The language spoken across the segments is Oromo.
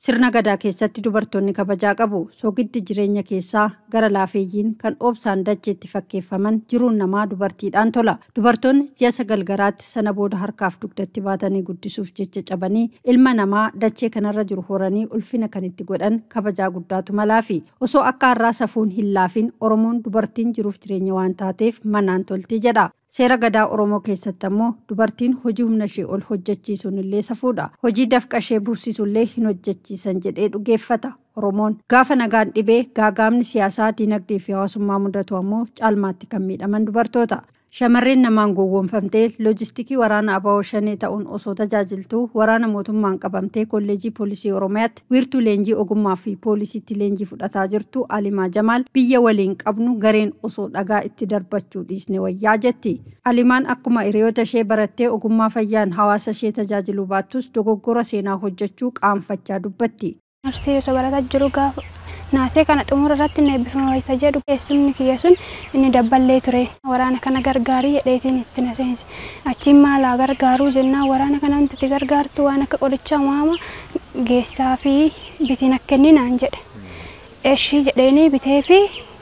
Sirna gadaa keessatti dubartoonni kabajaa qabu. Soogiddi jireenya keessaa gara laafeeyyiin kan obsaan dacheetti fakkeeffaman jiruun namaa dubartiidhaan tola. Dubartoonni ji'a 9 garaatti sana booda harkaaf dugdatti baatanii guddisuuf jecha cabanii ilma namaa dachee kanarra jiru horanii ulfina kan itti godhan kabajaa guddaatu malaafi. Osoo akka har'aa safuun hin laafin Oromoon dubartiin jiruuf jireenya waan taateef manaan tolti jedha. Seera gadaa Oromoo keessatti ammoo dubartiin hojii humna ishee ol hojjechiisuun illee safuudha. Hojii dafqa ishee buusisuullee hin hojjechiisan jedhee dhugeeffata Oromoon. Gaafa nagaan dhibee gaagaamni siyaasaa, dinagdee fi hawaasummaa mudatu ammoo caalmaatti kan miidhaman dubartoota. Shamarreen namaan gowwoomfamtee loojistikii waraana ABO Shanee ta'uun osoo tajaajiltuu waraana mootummaan qabamtee kolleejii poolisii Oromiyaatti wiirtuu leenjii ogummaa fi poolisiitti leenjii fudhataa jirtu Alimaa Jamaal biyya waliin qabnu gareen osoo dhagaa itti darbachuu dhiisne wayyaa jetti. Alimaan akkuma hiriyoota ishee barattee ogummaa fayyaan hawaasa ishee tajaajiluu baattus dogoggora seenaa hojjechuu qaanfachaa dubbatti. Arsii osoo barataa jiru gaafa naasee kana xumura irratti na eebbifama wayita jedhu eessumni kiyya sun inni dabballee ture. Waraana kana gargaarii jedheetiin itti na seense. Achiin maalaa gargaaruu jennaan waraana kana wanti itti gargaartu waan akka qorichaa waama geessaa fi bitiin akka inni naan jedhe. Eeshii jedheenii bitee fi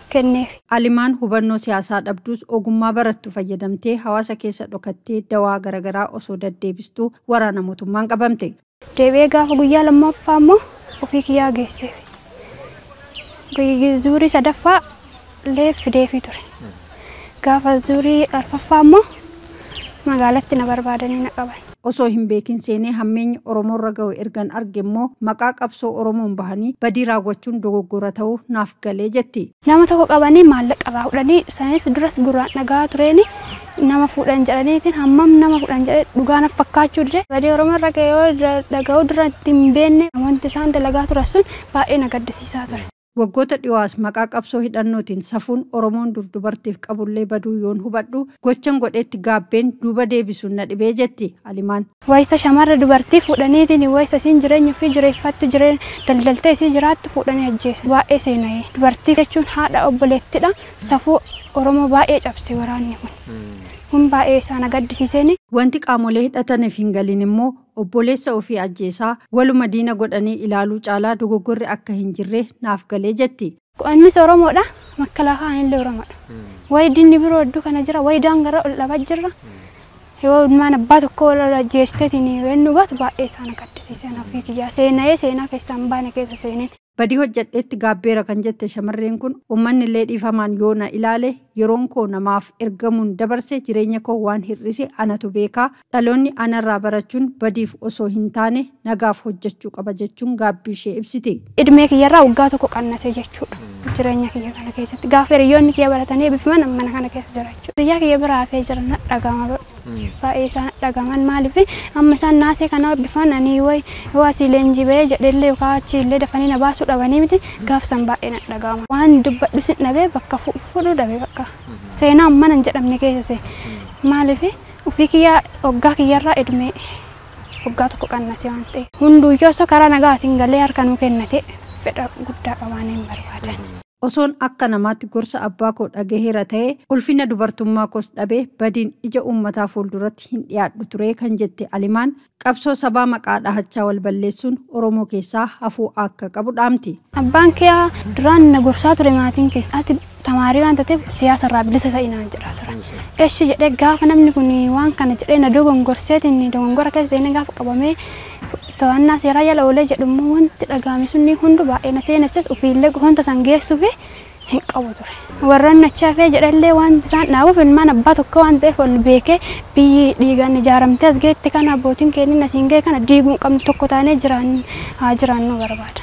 kenneef. Alimaan hubannoo siyaasaa dhabdus ogummaa barattu fayyadamtee hawaasa keessa dhokattee dawaa garaagaraa osoo deddeebistuu waraana mootummaan qabamte. Deebi'ee gaafa guyyaa lammaffaa immoo ofii kiyyaa geesseef. Zuurii sadaffaa illee fideefii ture. Gaafa zuurii arfaffaa immoo magaalatti na barbaadanii na qaban. Osoo hin beekin seenee hammeenya Oromoorra ga'u ergan arge immoo maqaa qabsoo Oromoon bahanii badii raawwachuun dogoggora ta'uu naaf galee jetti. Nama tokko qabanii maallaqa irraa fudhanii isaanis duras gurraan dhagaa tureeni nama fuudhan jedhaniitiin hammam nama fuudhan jedhee dhugaa naaf fakkaachuu dide. Badii Oromoorra ga'e yoo dhaga'uu dura itti hin beekne wanti isaan dalagaa turan sun baay'ee na gaddisiisaa ture. Waggoota dhiyoos maqaa qabsoo hidhannootiin safuun Oromoon dur dubartiif qabullee baduu yoon hubadhu gochan godheetti gaabbeen duuba deebisuun na dhibee jetti Alimaan. Wayita shamarra dubartii fuudhaniitiin wayita isiin jireenya ofii jireeffattu jireenya daldaltee isii jiraattu fuudhanii ajjeesu. Baay'ee seena'ee dubartii jechuun haadha obboleettidha. Safuu Oromoo baay'ee cabse waraanni kun. Kun baay'ee isaan gaddisiiseen. Wanti qaamolee hidhataniif hin galin immoo obboleessa ofii ajjeesaa waluma diina godhanii ilaaluu caalaa dogoggorri akka hin jirre naaf galee jetti. Innis Oromoodha, makalaakaan illee Oromoodha. Wayi diinni biroo hedduu kana jira, wayi daangarra ol dhabaa jirra. Yoo ilmaan abbaa tokko wal ajjeesteetiin yoo inni gaatu baay'ee isaan gaddisiiseen ofii kiyyaa seena'ee seenaa keessaa hin baane keessa seeneen. Badii hojjedheetti gaabbeera kan jette shamarreen kun uummanni illee dhiifamaan yoo na ilaale yeroon koo namaaf ergamuun dabarse jireenya koo waan hir'ise anatu beekaa dhaloonni anarraa barachuun badiif osoo hin taane nagaaf hojjechuu qaba jechuun gaabbii ishee ibsiti. Idmee kiyyarraa waggaa tokko qannase jechuudha. Jireenya kiyya kana keessatti gaafa hiriyoonni kiyya baratanii eebbifaman mana kana keessa jira jechuudha. Biyya kiyya biraa hafee jira na dhagama baay'ee isaan dhagaman maaliif amma isaan naasee kana eebbifaman ani yoo asii leenjii ba'ee jedhellee yookaan achi illee dafanii na baasuu dhabanii miti gaafsan baay'ee na dhagama. Waan dubbadhu sin dhabee bakka fudhuu dhabee bakka seenaa mana hin jedhamne keessa see maaliif ofii kiyyaa waggaa kiyyarraa edmee waggaa tokko qannase waan ta'eef hunduyyoo osoo karaa nagaatiin galee harka nuu kennate fedha guddaa qabaanii hin barbaadan. Osoon akka namaatti gorsa abbaa koo dhagaheera ta'e ulfina dubartummaa koos dhabee badiin ija uummataa fuulduratti hin dhiyaadhu ture kan jette Alimaan qabsoo sabaa maqaa dhahachaa wal balleessuun Oromoo keessaa hafuu akka qabu dhaamti. Abbaan kee duraan na gorsaa ture maatiin kee ati tamaarii waan taateef siyaasa irraa bilisa ta'ii naan jedhaa ture. Eshi jedhee gaafa namni kun waan kana jedhee na dogongorseetiin dogongora keessa seenee gaafa qabamee to'annaa seeraa jala oolee jedhu immoo wanti dhagahame sunni hundu baay'ee na seenesses ofiillee wanta san geessuuf hin qabu ture. Warroonni achi hafee jedhallee wanti isaan dhaabuuf ilmaan abbaa tokko waan ta'eef ol beekee biyyi dhiigaan ijaaramtee as geetti kana abbootiin keenya asiin ga'e kana diiguu hin qabnu tokko taanee haa jiraannu barbaada.